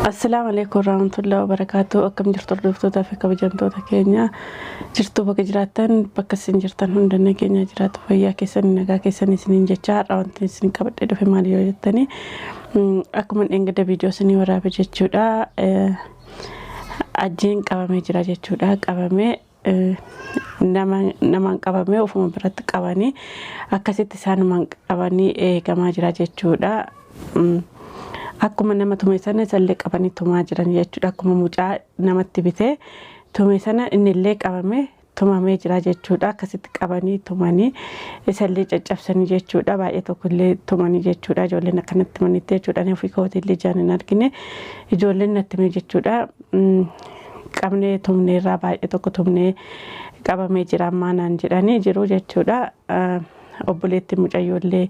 Assalaamu alaikum warahmatullahi wabarakatuh. Akkam jirtu hordoftootaa fi kabajamtoota keenya? Jirtu bakka jiraattan, bakka isin jirtan hunda nageenya jiraatu, fayyaa keessan, nagaa keessan isiniin jecha. Har'a wanti isin qabadhee dhufe maali yoo jettani, akkuma dheengadda viidiyoo isinii waraabe jechuudha. Ajjiin qabamee jira jechuudha. Qabamee namaan qabamee ofuma biratti qabanii akkasitti isaanumaan qabanii eegamaa jira jechuudha. Akkuma nama tume sana isallee qabanii tumaa jiran jechuudha. Akkuma mucaa namatti bitee tume sana innillee qabamee tumamee jira jechuudha. Akkasitti qabanii tumanii isallee caccabsanii jechuudha. Baay'ee tokkollee tumanii jechuudha. Ijoolleen akkanatti manitti jechuudha. Ani ofii kootillee ijaan hin argine, ijoolleen natti hime jechuudha. Qabnee tumneerraa, baay'ee tokko tumnee qabamee jira ammaa naan jedhanii jiru jechuudha. Obboleettiin mucayyoollee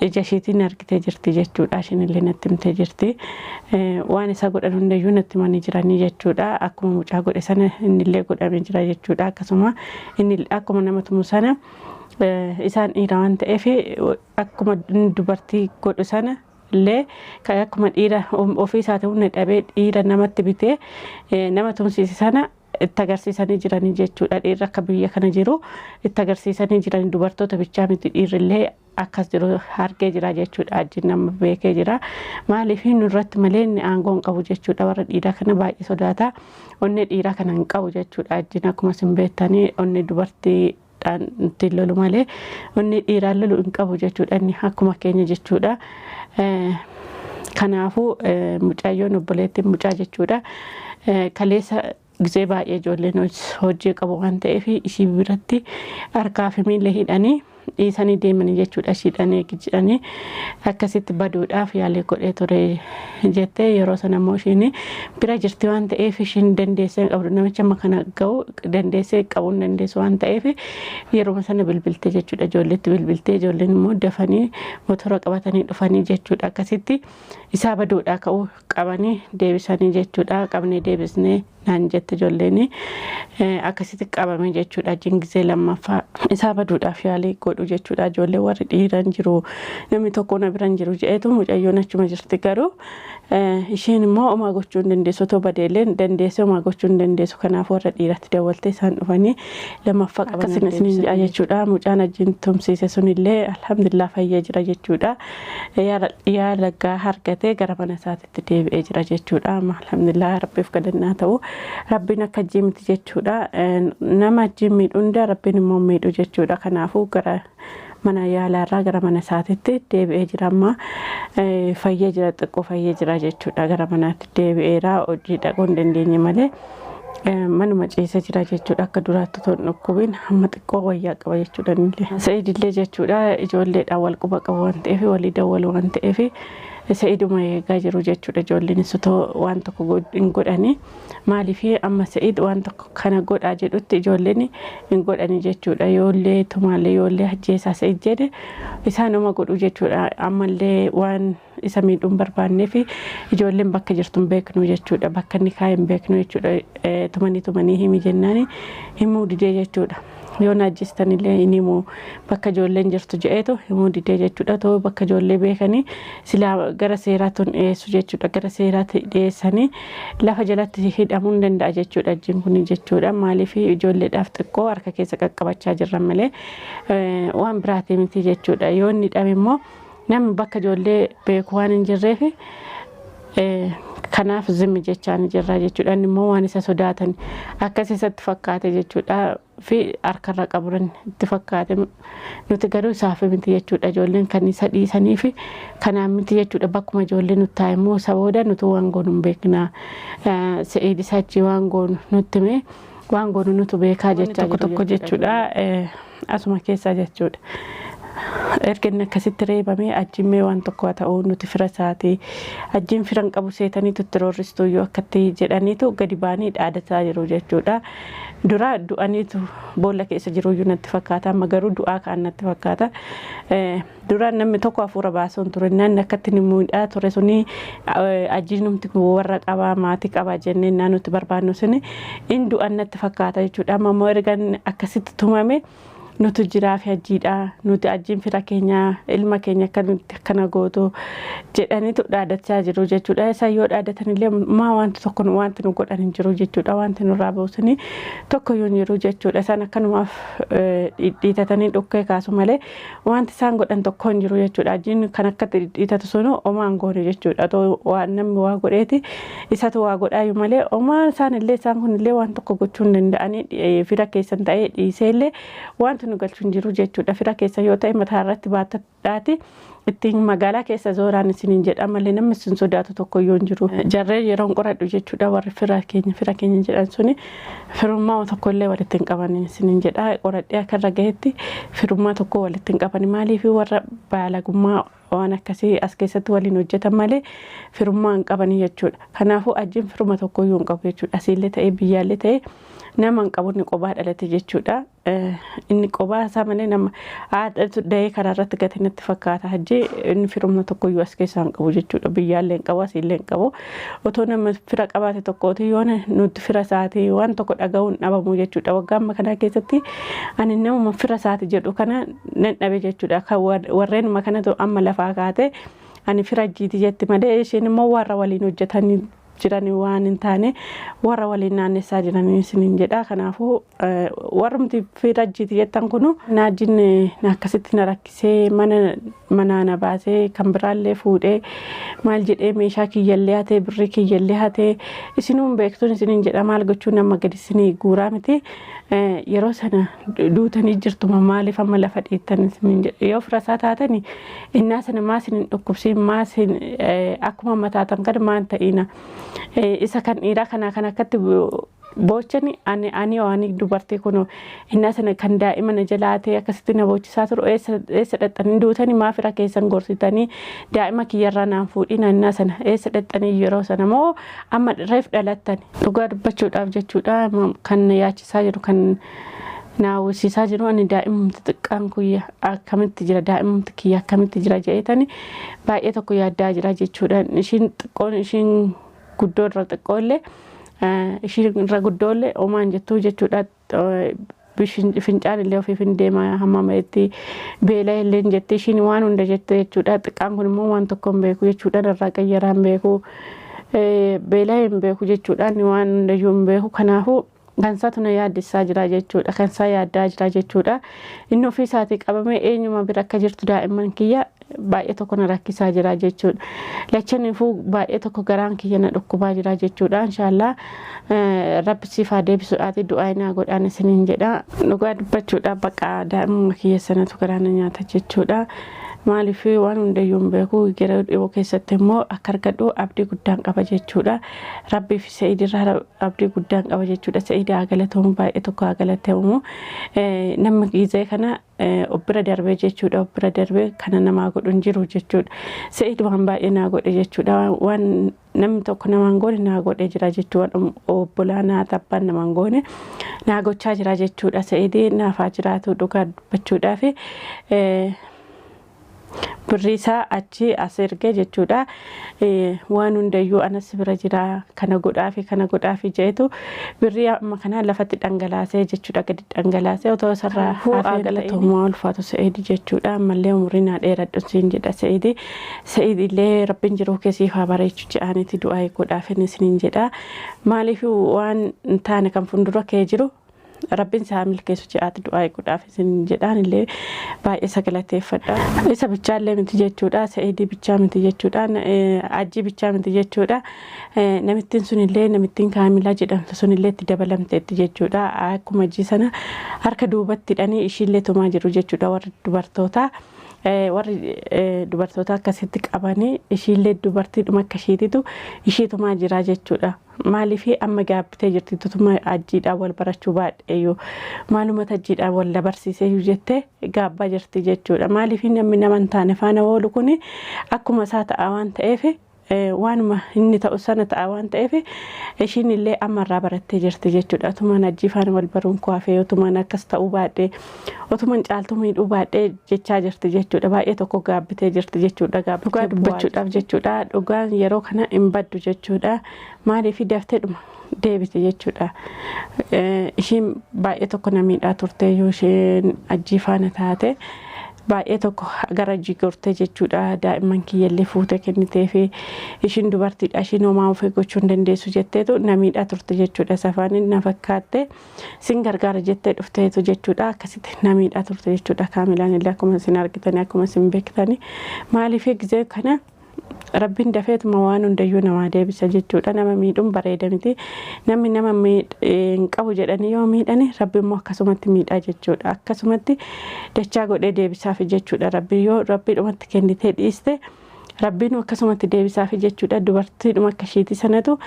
ija isheetiin argitee jirti jechuudha. Isheen illee natti himtee jirti. Waan isa godhan hundayyuu natti himanii jiranii jechuudha. Akkuma mucaa godhe sana innillee godhamee jira jechuudha. Akkasuma inni akkuma nama tumu sana, isaan dhiira waan ta'eef, akkuma dubartii godhu sana illee kan akkuma dhiira ofii isaatii humna dhabee dhiira namatti bitee nama tumsiise sana itti agarsiisanii jiranii jechuudha. Dhiirri akka biyya kana jiru itti agarsiisanii jiranii. Dubartoota bichaa miti, dhiirrillee akkas jiru argee jira jechuudha. Ajjiin nama beekee jira. Maaliif nurratti malee inni aangoo hin qabu jechuudha. Warra dhiiraa kana baay'ee sodaata. Onnee dhiiraa kana hin qabu jechuudha. Ajjiin akkuma isin beektanii onnee dubartii ittiin lolu malee onnee dhiiraan lolu hin qabu jechuudha. Inni akkuma keenya jechuudha. Kanaafuu mucayyoon obboleettiin mucaa jechuudha. Kaleessa gisee baay'ee ijoolleen hojii qabu waan ta'eef ishii biratti harkaa fi miila hidhanii dhiisanii deemanii jechuudha. Ishiidhaan eegi jedhanii akkasitti baduudhaaf yaalii godhee ture jettee. Yeroo sana immoo ishiin bira jirti waan ta'eef, ishiin dandeessee qabdu namicha amma kana ga'u dandeessee qabuu hin dandeessu waan ta'eef, yeroo sana bilbiltee jechuudha. Ijoolleetti bilbiltee, ijoolleen immoo dafanii motora qabatanii dhufanii jechuudha. Akkasitti isaa baduudhaa ka'uu qabanii deebisanii jechuudha. Qabnee deebisnee naan jette ijoolleen. Akkasitti qabame jechuudha. Jingizee lammaffaa isaa baduudhaaf yaalii godhu jechuudha. Ijoollee warri dhiiran jiru, namni tokko na biran jiru jedheetu, mucayyoon achuma jirti, garuu isheen immoo homaa gochuu hin dandeessu. Otoo badeellee dandeessee homaa gochuu hin dandeessu. Kanaaf warra dhiiratti dawwaltee isaan dhufanii lammaffaa qaban. Akkasuma isiniin jedha jechuudha. Mucaan ajjiin tumsiise sunillee alhamdulillah fayyee jira jechuudha. Yaala gahaa argatee gara mana isaatitti deebi'ee jira jechuudha. Amma alhamdulillah, rabbiif galannaa ta'u. Rabbiin akka ajjii miti jechuudha. Nama ajjiin miidhu hunda rabbiin immoo miidhu jechuudha. Kanaafuu gara mana yaalaarraa gara mana isaatitti deebi'ee jira. Amma fayyee jira, xiqqoo fayyee jira jechuudha. Gara manaatti deebi'eera. Hojii dhaquu hin dandeenye malee manuma ciisee jira jechuudha. Akka duraatti otoo hin dhukkubiin hamma xiqqoo wayyaa qaba jechuudha innillee. Sa'idillee jechuudha, ijoolleedhaan wal quba qabu waan ta'eef, walii dawwalu waan ta'eef, Sa'iduma eegaa jiru jechuudha. Ijoolleen otoo waan tokko hin godhani, maaliif amma Sa'id waan tokko kana godhaa jedhutti ijoolleen hin godhani jechuudha. Yoollee tumaallee, yoollee ajjeesaa Sa'id jedhe, isaanuma godhu jechuudha. Ammallee waan isa miidhuu hin barbaanneef ijoolleen bakka jirtu hin beeknu jechuudha. Bakka inni kaa'e hin beeknu jechuudha. Tumanii tumanii himi jennaan himuu didee jechuudha. Yoo na ajjeestanillee hin himu bakka ijoolleen jirtu jedheetu himuu didee jechuudha. Too bakka ijoollee beekanii silaa gara seeraatti hin dhiyeessu jechuudha. Gara seeraatti dhiyeessanii lafa jalatti hidhamuu hin danda'a jechuudha ajjiin kun jechuudha. Maaliif ijoolleedhaaf xiqqoo harka keessa qaqqabachaa jirran malee waan biraatii miti jechuudha. Yoo inni hidhame immoo namni bakka ijoollee beeku waan hin jirreef, kanaaf zimmi jechaan jirra jechuudha. Inni immoo waan isa sodaatan akkas isatti fakkaate jechuudha fi harkarra qaburan itti fakkaate. Nuti garuu isaaf miti jechuudha. Ijoolleen kan isa dhiisanii fi kanaan miti jechuudha. Bakkuma ijoollee nutti taa'e immoo isa booda nuti waan goonu hin beekna. Se'id isa achi waan goonu nutti hime, waan goonu nutu beekaa jechaa tokko tokko jechuudha. Asuma keessaa jechuudha. Erga inni akkasitti reebamee achimmee waan tokko haa ta'u, nuti fira isaati. Ajjiin firan qabu seetaniitu itti roorristuu yoo akkatti jedhaniitu gadi ba'anii dhaadataa jiru jechuudha. Dura du'aniitu boolla keessa jiruyyuu natti fakkaata. Amma garuu du'aa ka'an natti fakkaata. Dura namni tokko hafuura baasuun ture. Namni akkatti ni miidhaa ture suni ajjiinumti warra qabaa, maatii qabaa jennee naa nuti barbaannu suni in du'an natti fakkaata jechuudha. Amma immoo erga akkasitti tumame Nutu jiraa fi hajjiidha, nuti hajjiin fira keenya, ilma keenya akkamitti akkana gootu jedhaniitu dhaadachaa jiru jechuudha. Isaan yoo dhaadatanillee maa wanti tokko wanti nu godhan hin jiru jechuudha. Wanti nurraa buusanii tokko iyyuu hin jiru jechuudha. Isaan akkanumaaf dhidhiitatanii dhukkee kaasu malee wanti isaan godhan tokko hin jiru jechuudha. Hajjiin kan akka dhidhiitatu sunu omaa hin goone jechuudha. Otoo waan namni waa godheeti isatu waa godhaayu malee omaa isaan illee isaan kun illee waan tokko gochuu hin danda'anii. Fira keessan ta'ee dhiisee illee wanti nu galchu hin jiru jechuudha. Fira keessa yoo ta'e mataa irratti baattadhaati ittiin magaalaa keessa zooraan isiniin jedha malee namni isin sodaatu tokko iyyuu hin jiru. Jarree yeroon qoradhu jechuudha, warri fira keenya fira keenya jedhan suni firummaa tokko illee walitti hin qaban isiniin jedha. Qoradhee akka irra gahetti firummaa tokko walitti hin qaban. Maaliif? Warra baalagummaa waan akkasii as keessatti waliin hojjetan malee firummaa hin qabanii jechuudha. Kanaafuu ajjiin firuma tokko iyyuu hin qabu jechuudha. Asiillee ta'ee biyyaallee ta'ee nama hin qabu, inni qobaa dhalate jechuudha. Inni qobaa isaa malee nama haadhatu dahee karaa irratti gate natti fakkaata. Hajji inni firummaa tokko iyyuu as keessaa hin qabu jechuudha. Biyyaallee hin qabu, asiillee hin qabu. Otoo nama fira qabaate tokkooti yoo nuti fira isaatii waan tokko dhaga'uun dhabamu jechuudha. Waggaa amma kanaa keessatti ani namuma fira isaati jedhu kana nan dhabe jechuudha. Kan warreenuma kanatu amma lafaa kaate ani fira jiiti jetti malee isheen immoo warra waliin hojjetanii jiran waan hin taane warra waliin naannessaa jiranii isiniin jedha. Kanaafuu warrumti fira jiiti jettan kunu naajin akkasitti na rakkisee, mana manaa na baasee, kan biraallee fuudhee, maal jedhee, meeshaa kiyyallee hatee, birrii kiyyallee hatee, isinuun beektuun isiniin jedha. Maal gochuu nama gadi isinii guuraa miti. Yeroo sana duutanii jirtuma, maaliif amma lafa dhiittan isiniin jedha. Yoo fira isaa taatani innaa sana maa isin hin dhukkubsiin, maa isin akkuma amma taatan kana maan ta'ina? Isa kan dhiiraa kanaa kan akkatti boochani ani waan dubartii kun innaa sana kan daa'ima na jalaatee akkasitti na boochisaa turu eessa dhaqxanii duutanii? Maa fira keessan gorsitanii daa'ima kiyyarraa naan fuudhina? Innaa sana eessa dhaqxanii yeroo sana moo amma reef dhalattani? Dhugaa dubbachuudhaaf jechuudha, kan na yaachisaa jiru, kan na hawwisiisaa jiru, ani daa'imumti xiqqaan kuyya akkamitti jira, daa'imumti kiyya akkamitti jira jedhetani baay'ee tokko yaaddaa jira jechuudha. Ishiin xiqqoon ishiin guddoo irra xiqqoollee ishiin irra guddoollee omaan jettuu jechuudha. Fincaan illee ofiif hin deema, hamma ma'itti beela illee hin jetti, ishiin waan hunda jette jechuudha. Xiqqaan kun immoo waan tokko hin beeku jechuudha. Irraa qayyaraa hin beeku, beela hin beeku jechuudha. Waan hundayyuu hin beeku. Kanaafuu kan isaatu na yaaddessaa jira jechuudha. Kan isaa yaaddaa jira jechuudha. Inni ofii isaatii qabamee eenyuma bira akka jirtu daa'imman kiyya baay'ee tokko na rakkisaa jira jechuudha. Lachaniifuu baay'ee tokko garaan kiyya na dhukkubaa jira jechuudha. Inshaallah Rabbi siif haa deebisuudhaati du'aa naa godhaan isiniin jedha. Dhugaa dubbachuudha, baqa daa'imuma kiyya sanatu garaa na nyaata jechuudha. Maaliif? Waan hundayyuu hin beeku. Yeroo dhiyoo keessatti immoo akka argadhu abdii guddaan qaba jechuudha. Rabbii fi Sa'id irraa abdii guddaan qaba jechuudha. Sa'id haa galatoomu, baay'ee tokko haa galatoomu. Namni gizee kana of bira darbee jechuudha. Of bira darbee kana namaa godhu hin jiru jechuudha. Sa'id waan baay'ee naa godhe jechuudha. Waan namni tokko namaan goone naa godhee jira jechuudha. Obbolaa naa tabbaan namaan goone naa gochaa jira jechuudha. Sa'id naafaa jiraatu. Dhugaa dubbachuudhaaf birrii isaa achi as ergee jechuudha. Waan hundayyuu anas bira jira, kana godhaafi kana godhaafi jedhetu birrii amma kanaa lafatti dhangalaasee jechuudha, gadi dhangalaasee otoo isarraa hafee. Galatoomaa, ulfaatu Sa'id jechuudha. Ammallee umurii naa dheeradhu siin jedha Sa'id. Sa'id illee Rabbiin jiruu keessiif haa bareechu jedhaaniiti du'aa godhaafin isiniin jedha. Maaliif? Waan hin taane kan fuuldura kee jiru Rabbiin isaa milkeessu jedhaati du'aa godhaaf isin jedhaan illee baay'ee isa galateeffadha. Isa bichaallee miti jechuudha. Sa'idii bichaa miti jechuudha. Ajjii bichaa miti jechuudha. Namittiin sunillee, namittiin Kaamilaa jedhamtu sunillee itti dabalamteetti jechuudha. Akkuma ajjii sana harka duubatti hidhanii ishiillee tumaa jiru jechuudha warri dubartootaa. Warri dubartoota akkasitti qabanii ishiillee dubartiidhuma akka ishiititu ishii tumaa jira jechuudha. Maaliif? Amma gaabbitee jirti, tutuma ajjiidhaan wal barachuu baadheeyyuu maalumata ajjiidhaan wal dabarsiiseeyyuu jettee gaabbaa jirti jechuudha. Maaliif? Namni nama hin taane faana oolu kun akkuma isaa ta'a waan ta'eef. Waanuma inni ta'u sana ta'a waan ta'eef ishiin illee ammarraa barattee jirti jechuudha. Otumaan ajjii faana wal baruun koo hafee, otumaan akkas ta'uu baadhee, otumaan caaltuu miidhuu baadhee jechaa jirti jechuudha. Baay'ee tokko gaabbitee jirti jechuudha. Dhugaa dubbachuudhaaf jechuudha. Dhugaan yeroo kana hin baddu jechuudha. Maaliif daftee dhuma deebite jechuudha. Ishiin baay'ee tokko na miidhaa turte yoo isheen ajjii faana taate. Baay'ee tokko gara jigortee jechuudha. Daa'imman kiyyallee fuutee kennitee fi ishiin dubartiidha, ishiin homaa ofii gochuu hin dandeessu jetteetu na miidhaa turte jechuudha. Safaaniin na fakkaatte sin gargaara jettee dhufteetu jechuudha. Akkasitti na miidhaa turte jechuudha. Kaamilaan illee akkuma isin argitanii, akkuma isin beektanii, maaliif gizee kana Rabbiin dafeetuma waan hundayyuu namaa deebisa jechuudha. Nama miidhuun bareeda miti. Namni nama hin qabu jedhanii yoo miidhani, Rabbi immoo akkasumatti miidhaa jechuudha. Akkasumatti dachaa godhee deebisaafi jechuudha. Rabbi yoo Rabbiidhumatti kennitee dhiiste, Rabbiin akkasumatti deebisaafi jechuudha. Dubartiidhuma akka ishiiti sanatu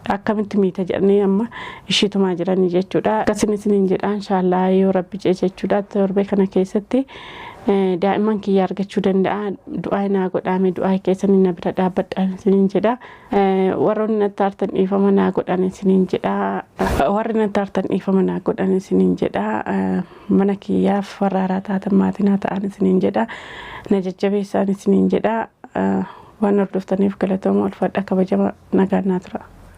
akkamitti miita jedhanii amma ishiitumaa jiranii jechuudha. Akkasin isiniin jedha, inshaallah yoo Rabbi jee jechuudha. Torbee kana keessatti daa'imman kiyya argachuu danda'a. Du'aa naa godhaame, du'aa keessanii na bira dhaabbadhaan isiniin jedha. Warroonni natti aartan dhiifama naa godhan isiniin jedha. Warri natti aartan dhiifama naa godhan isiniin jedha. Mana kiyyaaf warra haaraa taatan maatii naa ta'an isiniin jedha. Na jajjabeessaan isiniin jedha. Waan hordoftaniif galatooma, ulfaadha, kabajama, nagaan naa tura.